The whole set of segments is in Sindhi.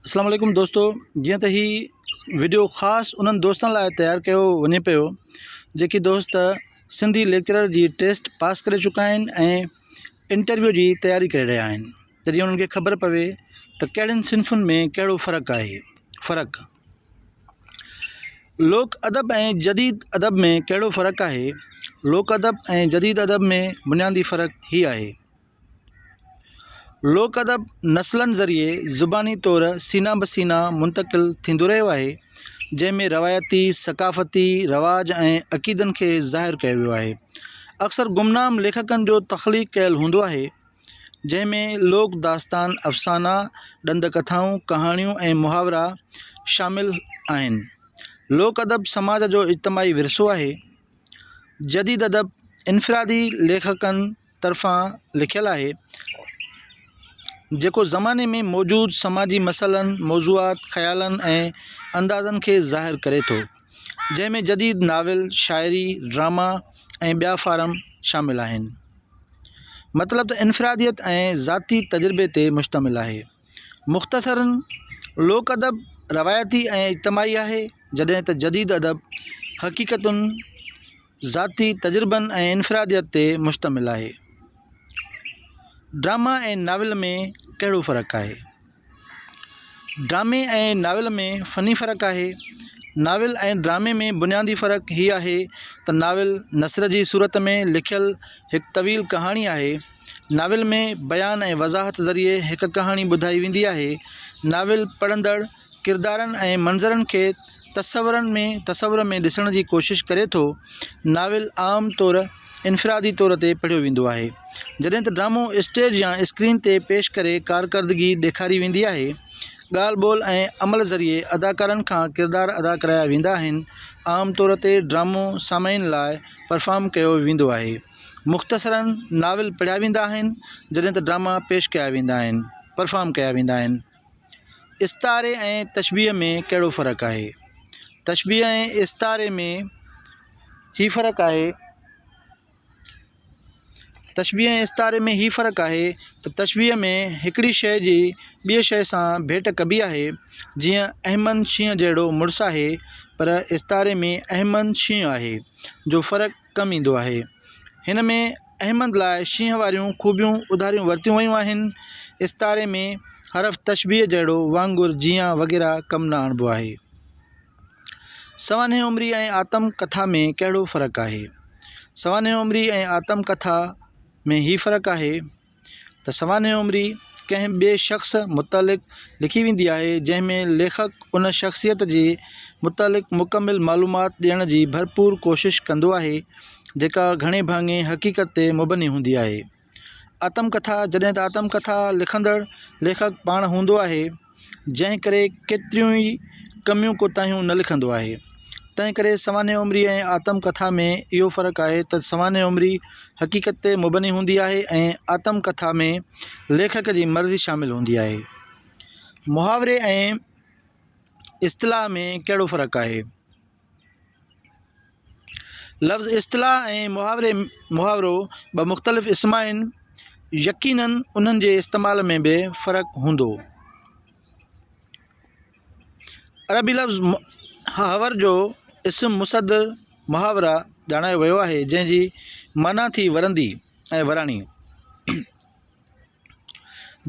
اسلام عليڪم دوستو جيئن ته هي وڊيو خاص انهن دوستن لاء تيار ڪيو وڃي پيو جيڪي دوست سنڌي ليڪچرر جي ٽيسٽ پاس ڪري چڪا آهن ۽ انٽرويو جي تياري ڪري رهيا آهن ته جيئن انهن کي خبر پوي ته ڪهڙين صنفن ۾ ڪهڙو فرق آهي فرق لوڪ ادب ۽ جديد ادب ۾ ڪهڙو فرق آهي لوڪ ادب ۽ جديد ادب ۾ بنيادي فرق هي آهي لوڪ ادب نسلن ذريعي زباني طور سينه به سينه منتقل ٿيندو رهيو آهي، جنهن ۾ روايتي ثقافتي رواج ۽ عقيدن کي ظاهر ڪيو ويو آهي. اڪثر گمنام ليکڪن جو تخليق ڪيل هوندو آهي، جنهن ۾ لوڪ داستان، افسانا، ڏند ڪٿائون، ڪهاڻيون ۽ محاورا شامل آهن. لوڪ ادب سماج جو اجتماعي ورثو آهي. جديد ادب انفرادي ليکڪن طرفان لکيل آهي، جيڪو زماني ۾ موجود سماجي مسئلن، موضوعات، خيالن ۽ اندازن کي ظاهر ڪري ٿو، جنهن ۾ جديد ناول، شاعري، ڊراما ۽ ٻيا فارم شامل آهن. مطلب ته انفراديت ۽ ذاتي تجربي تي مشتمل آهي. مختصراً لوڪ ادب روايتي ۽ اجتماعي آهي، جڏهن ته جديد ادب حقيقتن، ذاتي تجربن ۽ انفراديت تي مشتمل آهي. ڊراما ۽ ناول ۾ ڪهڙو فرق آهي؟ ڊرامي ۽ ناول ۾ فني فرق آهي. ناول ۽ ڊرامي ۾ بنيادي فرق هي آهي ته ناول نثر جي صورت ۾ لکيل هڪ طويل ڪهاڻي آهي. ناول ۾ بيان ۽ وضاحت ذريعي هڪ ڪهاڻي ٻڌائي ويندي آهي. ناول پڙهندڙ ڪردارن ۽ منظرن کي تصورن ۾ تصور ۾ ڏسڻ جي ڪوشش ڪري ٿو. ناول عام طور انفرادي طور تي پڙهيو ويندو آهي، جڏهن ته ڊرامو اسٽيج يا اسڪرين تي پيش ڪري ڪارڪردگي ڏيکاري ويندي آهي. ڳالهه ٻولهه ۽ عمل ذريعي اداڪارن کان ڪردار ادا ڪرايا ويندا آهن. عام طور تي ڊرامو سامعين لاء پرفارم ڪيو ويندو آهي. مختصراً ناول پڙهيا ويندا آهن، جڏهن ته ڊراما پيش ڪيا ويندا آهن، پرفارم ڪيا ويندا آهن. استعاري ۽ تشبيهه ۾ ڪهڙو فرق آهي؟ تشبيهه ۽ استعاري ۾ هي فرق آهي تشبيهه ۽ استعاري ۾ هي فرق آهي ته تشبيهه ۾ هڪڙي شيء جي ٻيء شيء سان ڀيٽ ڪبي آهي، جيئن احمد شينهن جهڙو مڙس آهي، پر استعاري ۾ احمد شينهن آهي جو فرق ڪم ايندو آهي. هن ۾ احمد لاء شينهن واريون خوبيون اڌاريون ورتيون ويون آهن. استعاري ۾ حرف تشبيهه جهڙو وانگر، جيان وغيره ڪم نه آڻبو آهي. سوانح عمري ۽ آتم ڪٿا ۾ ڪهڙو فرق آهي؟ سوانح عمري ۽ آتم ڪٿا ۾ هي فرق آهي. ته سوانح عمري ڪنهن ٻئي شخص متعلق لکي ويندي آهي، جنهن ۾ ليکڪ ان شخصيت جي متعلق مڪمل معلومات ڏيڻ جي ڀرپور ڪوشش ڪندو آهي، جيڪا گهڻي ڀاڱي حقيقت تي مبني هوندي آهي. آتم ڪٿا، جڏهن ته آتم ڪٿا لکندڙ ليکڪ پاڻ هوندو آهي. جنهن ڪري ڪيتريون ئي ڪميون ڪوتاهيون نه لکندو آهي. تنهن ڪري سوانح عمري ۽ آتم ڪٿا ۾ اهو فرق آهي ته سوانح عمري حقيقت تي مبني هوندي آهي ۽ آتم ڪٿا ۾ ليکڪ جي مرضي شامل هوندي آهي. محاوري ۽ اصطلاح ۾ ڪهڙو فرق آهي؟ لفظ اصطلاح ۽ محاوري محاورو ٻه مختلف اسم آهن. يقيناً انهن جي استعمال ۾ به فرق هوندو. عربي لفظ محاور جو اسم مصدر محاوره ڄاڻايو ويو آهي، جنهن جي معنيٰ ٿي ورندي ۽ وراڻي.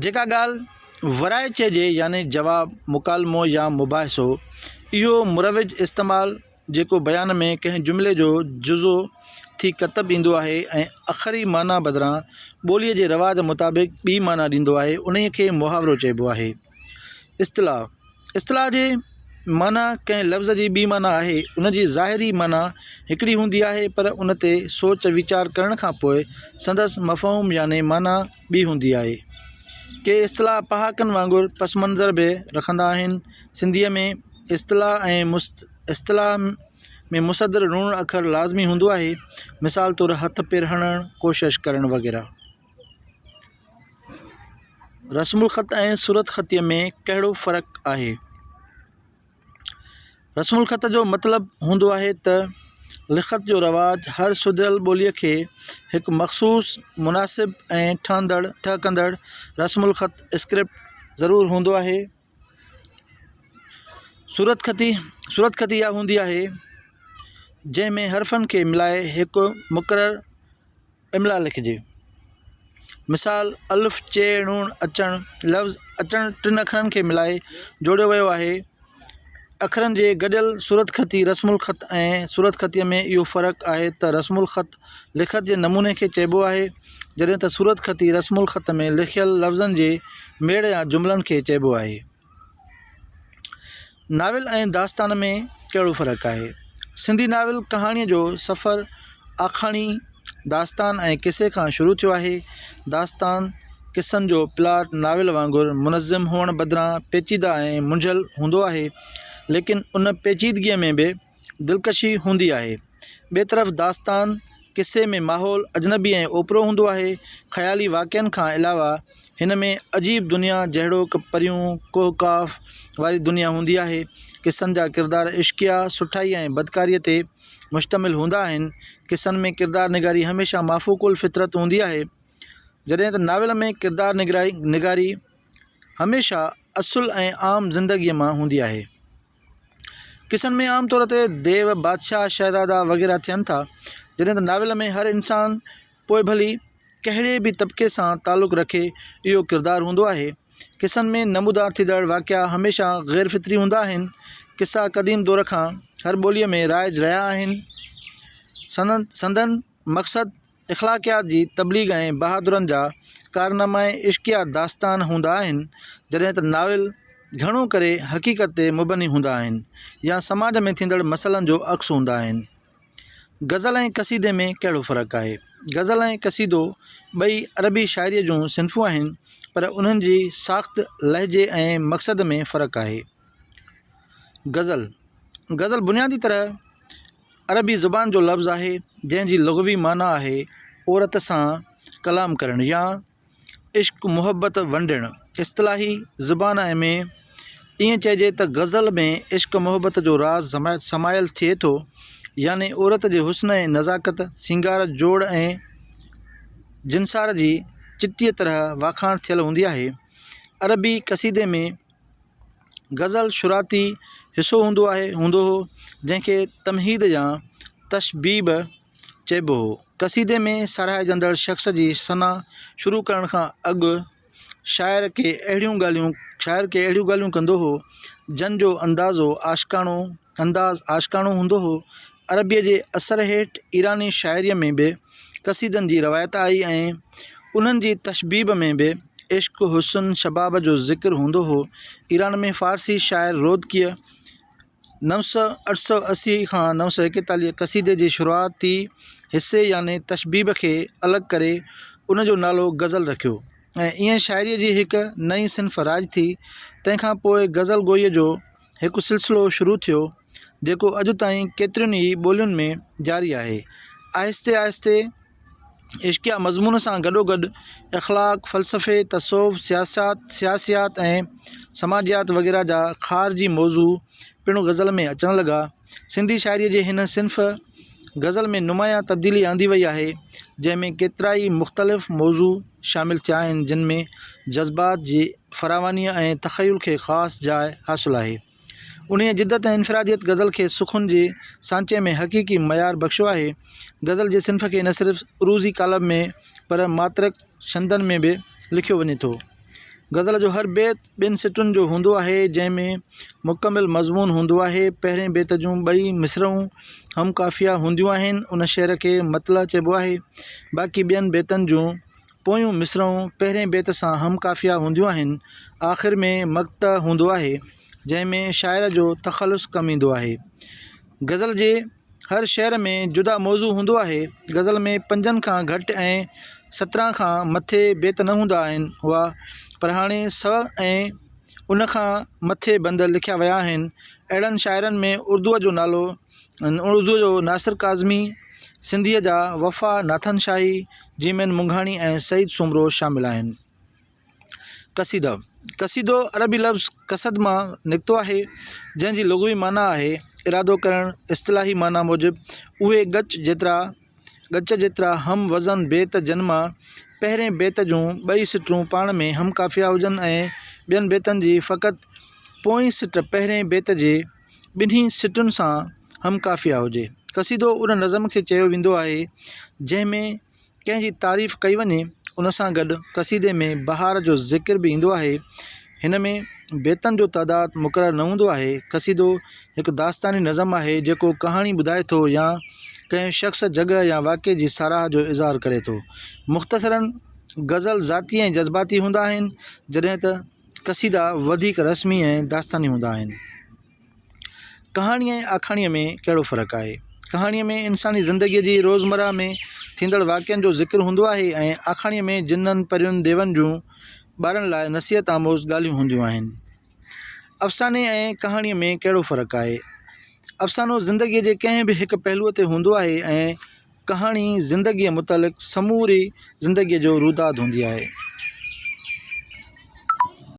جيڪا ڳالهه ورائي چئجي يعني جواب، مڪالمو يا مباحثو، اهو مروج استعمال جيڪو بيان ۾ ڪنهن جملي جو جزو ٿي ڪتب ايندو آهي ۽ اکري معنيٰ بدران ٻوليء جي رواج مطابق ٻي معنيٰ ڏيندو آهي، انهيء کي محاورو چئبو آهي. اصطلاح، اصطلاح جي معنيٰ ڪنهن لفظ جي ٻي معنيٰ آهي. ان جي ظاهري معنيٰ هڪڙي هوندي آهي پر ان تي سوچ ويچار ڪرڻ کان پوء سندس مفهوم يعني معنيٰ ٻي هوندي آهي. ڪي اصطلاح پهاڪن وانگر پس منظر به رکندا آهن. سنڌيء ۾ اصطلاح ۽ اصطلاح ۾ مصدر روڻ اکر لازمي هوندو آهي. مثال طور هٿ پير هڻڻ، ڪوشش ڪرڻ وغيره. رسم الخط ۽ صورتخطيء ۾ ڪهڙو فرق آهي؟ رسم الخط جو مطلب هوندو آهي ته لکت جو رواج هر سڌريل ٻوليء کي هڪ مخصوص، مناسب ۽ ٺهندڙ ٺهڪندڙ رسم الخط، اسڪرپٽ، ضرور هوندو آهي. صورتخطي، صورتخطي اها هوندي آهي جنهن ۾ حرفن کي ملائي هڪ مقرر املا لکجي. مثال، الف، چ، ڻ، اچڻ، لفظ اچڻ ٽن اکرن کي ملائي جوڙيو ويو آهي. اکرن جي گڏيل صورتخطي رسم الخط ۽ صورتخطيء ۾ اهو فرق آهي ته رسم الخط لکت جي نموني کي چئبو آهي، جڏهن ته صورتخطي رسم الخط ۾ لکيل لفظن جي ميڙ يا جملن کي چئبو آهي. ناول ۽ داستان ۾ ڪهڙو فرق آهي؟ سنڌي ناول ڪهاڻيء جو سفر آکاڻي، داستان ۽ قصي کان شروع ٿيو آهي. داستان قصن جو پلاٽ ناول وانگر منظم هئڻ بدران پيچيده ۽ منجهيل هوندو آهي، ليڪن ان پيچيدگيء ۾ به دلڪشي هوندي آهي. ٻئي طرف داستان، قصي ۾ ماحول اجنبي ۽ اوپرو هوندو آهي. خيالي واقعن کان علاوه هن ۾ عجيب دنيا جهڙوڪ پريون، ڪوهه قاف واري دنيا هوندي آهي. قصن جا ڪردار عشقيه، سٺائي ۽ بدڪاريء تي مشتمل هوندا آهن. قصن ۾ ڪردار نگاري هميشه مافوق الفطرت هوندي آهي. جڏهن ته ناول ۾ ڪردار نگاري هميشه اصل ۽ عام زندگيء مان هوندي آهي. قصن ۾ عام طور تي ديو، بادشاهه، شهزادا وغيره ٿين ٿا، جڏهن ته ناول ۾ هر انسان پوء ڀلي ڪهڙي به طبقي سان تعلق رکي اهو ڪردار هوندو آهي. قصن ۾ نمودار ٿيندڙ واقعا هميشه غير فطري هوندا آهن. قصا قديم دور کان هر ٻوليء ۾ رائج رهيا آهن. سندن مقصد اخلاقيات جي تبليغ ۽ بهادرن جا ڪارناما ۽ عشقيه داستان هوندا آهن، جڏهن ته ناول گهڻو ڪري حقيقت تي مبني هوندا آهن يا سماج ۾ ٿيندڙ مسئلن جو عڪس هوندا آهن. غزل ۽ قصيدي ۾ ڪهڙو فرق آهي؟ غزل ۽ قصيدو ٻئي عربي شاعريء جون صنفون آهن، پر انهن جي ساخت، لهجي ۽ مقصد ۾ فرق آهي. غزل، غزل بنيادي طرح عربي زبان جو لفظ آهي، جنهن جي لغوي معنيٰ آهي عورت سان ڪلام ڪرڻ يا عشق محبت ونڊڻ. اصطلاحي زبان ۾ ائين چئجي ته غزل ۾ عشق محبت جو راز سمايل ٿئي ٿو، يعني عورت جي حسن ۽ نزاڪت، سينگار، جوڙ ۽ جنسار جي چٽيء طرح واکاڻ ٿيل هوندي آهي. عربي قصيدي ۾. غزل شروعاتي حصو هوندو آهي هوندو هو جنهن کي تمهيد يا تشبيب چئبو هو. قصيدي ۾ ساراهجندڙ شخص جي ثنا شروع ڪرڻ کان اڳ شاعر ڪي اهڙيون ڳالهيون شاعر ڪي اهڙيون ڳالهيون ڪندو هو جن جو اندازو عاشقاڻو انداز عاشقاڻو هوندو هو. عربيء جي اثر هيٺ ايراني شاعريء ۾ به قصيدن جي روايت آئي ۽ انهن جي تشبيب ۾ به عشق، حسن، شباب جو ذڪر هوندو هو. ايران ۾ فارسي شاعر رودڪيء 880 کان 941 قصيدي جي شروعاتي حصي يعني تشبيب کي الڳ ڪري ان جو نالو غزل رکيو ۽ ائين شاعريء جي هڪ نئين صنف رائج ٿي. تنهن کان پوء غزل گوئيء جو هڪ سلسلو شروع ٿيو، جيڪو اڄ تائين ڪيترين ئي ٻولين ۾ جاري آهي. آهستي آهستي عشقيه مضمون سان گڏوگڏ اخلاق، فلسفي، تصوف، سياسات، سياسيات ۽ سماجيات وغيره جا خارجي موضوع پڻ غزل ۾ اچڻ لڳا. سنڌي شاعريء جي هن صنف غزل ۾ نمايان تبديلي آندي وئي آهي، جنهن ۾ ڪيترائي مختلف موضوع شامل ٿيا آهن، جن ۾ جذبات جي فراوانيء ۽ تخيل کي خاص جاء حاصل آهي. انهيء جدت ۽ انفراديت غزل کي سخن جي سانچي ۾ حقيقي معيار بخشيو آهي. غزل جي صنف کي نه صرف عروضي قالب ۾ پر ماترڪ ڇندن ۾ به لکيو وڃي ٿو. غزل جو هر بيت ٻن سٽن جو هوندو آهي، جنهن ۾ مڪمل مضمون هوندو آهي. پهرين بيت جون ٻئي مصرعون هم قافيه هونديون آهن، ان شعر کي مطلع چئبو آهي. باقي ٻين بيتن جون پويون مصرعون پهرين بيت سان هم قافيه هونديون آهن. آخر ۾ مقطع هوندو آهي، جنهن ۾ شاعر جو تخلص ڪم ايندو آهي. غزل جي هر شعر ۾ جدا موضوع هوندو آهي. غزل ۾ پنجن کان گهٽ ۽ 17 کان مٿي بيت نه هوندا آهن هئا، پر هاڻي سؤ ۽ ان کان مٿي بند لکيا ويا آهن. اهڙن شاعرن ۾ اردوء جو نالو اردوء جو ناصر ڪاظمي، سنڌيء جا وفا ناٿن شاهي، جيمين منگهاڻي ۽ سعيد سومرو شامل آهن. قصيده، قصيدو عربي لفظ قصد مان نڪتو آهي، جنهن جي لغوي معنيٰ آهي ارادو ڪرڻ. اصطلاحي معنيٰ موجب اهي ڳچ جيترا ڳچ جيترا هم وزن بيت جن مان پهرين بيت جون ٻئي سٽون پاڻ ۾ هم قافيه هجن ۽ ٻين بيتن جي فقط پوئين سٽ پهرئين بيت جي ٻنهي سٽن سان هم قافيه هجي. قصيدو ان نظم کي چيو ويندو آهي، جنهن ۾ ڪنهن جي تعريف ڪئي وڃي، ان سان گڏ قصيدي ۾ بهار جو ذڪر به ايندو آهي. هن ۾ بيتن جو تعداد مقرر نه هوندو آهي. قصيدو هڪ داستاني نظم آهي، جيڪو ڪهاڻي ٻڌائي ٿو يا ڪنهن شخص، جڳهه يا واقعي جي ساراهه جو اظهار ڪري ٿو. مختصراً غزل ذاتي ۽ جذباتي هوندا آهن، جڏهن ته قصيدا وڌيڪ رسمي ۽ داستاني هوندا آهن. ڪهاڻي ۽ آکاڻيء ۾ ڪهڙو فرق آهي؟ ڪهاڻيء ۾ انساني زندگيء جي روزمره ۾ ٿيندڙ واقعن جو ذڪر هوندو آهي ۽ آکاڻيء ۾ جنن، پرين، ديون جون ٻارن لاء نصيحت آموز ڳالهيون هونديون آهن. افساني ۽ ڪهاڻيء ۾ ڪهڙو فرق آهي؟ افسانو زندگيء جي ڪنهن به هڪ پهلوء تي هوندو آهي ۽ ڪهاڻي زندگيء متعلق سموري زندگيء جو روداد هوندي آهي.